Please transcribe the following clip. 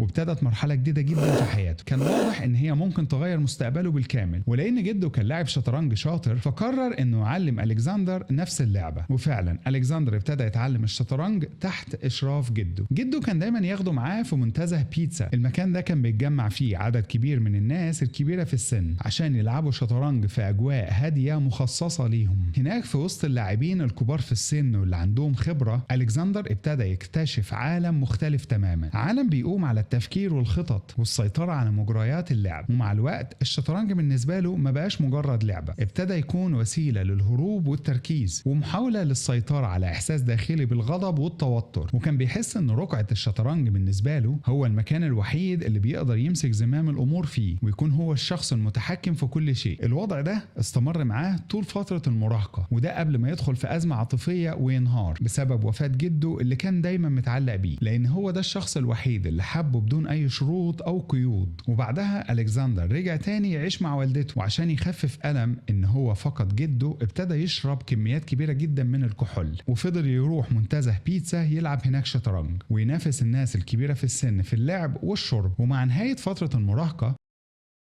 وابتدت مرحلة جديدة جدا في حياته، كان واضح ان هي ممكن تغير مستقبله بالكامل. ولان جده كان لاعب شطرنج شاطر، فقرر انه يعلم الكسندر نفس اللعبة. وفعلا الكسندر ابتدى يتعلم الشطرنج تحت اشراف جده. جده كان دايما ياخده معاه في منتزه بيتزا. المكان ده كان بيتجمع فيه عدد كبير من الناس الكبيرة في السن عشان يلعبوا شطرنج في اجواء هادية مخصصة ليهم. هناك في وسط اللاعبين الكبار في السن واللي عندهم خبرة، الكسندر ابتدى يكتشف عالم مختلف تماما، عالم بيقوم على التفكير والخطط والسيطرة على مجريات اللعب. ومع الوقت الشطرنج بالنسبة له ما بقاش مجرد لعبة، ابتدى يكون وسيلة للهروب والتركيز ومحاولة للسيطرة على إحساس داخلي بالغضب والتوتر. وكان بيحس إن رقعة الشطرنج بالنسبة له هو المكان الوحيد اللي بيقدر يمسك زمام الأمور فيه ويكون هو الشخص المتحكم في كل شيء. الوضع ده استمر معاه طول فترة المراهقة، وده قبل ما يدخل في أزمة عاطفية وينهار بسبب وفاة جده اللي كان دايما متعلق بيه، لأن هو ده الشخص الوحيد اللي حبه بدون أي شروط أو قيود. وبعدها ألكسندر رجع تاني يعيش مع والدته، وعشان يخفف ألم إن هو فقد جده ابتدى يشرب كميات كبيرة جدا من الكحول، وفضل يروح منتزه بيتزا يلعب هناك شطرنج وينافس الناس الكبيرة في السن في اللعب والشرب. ومع نهاية فترة المراهقة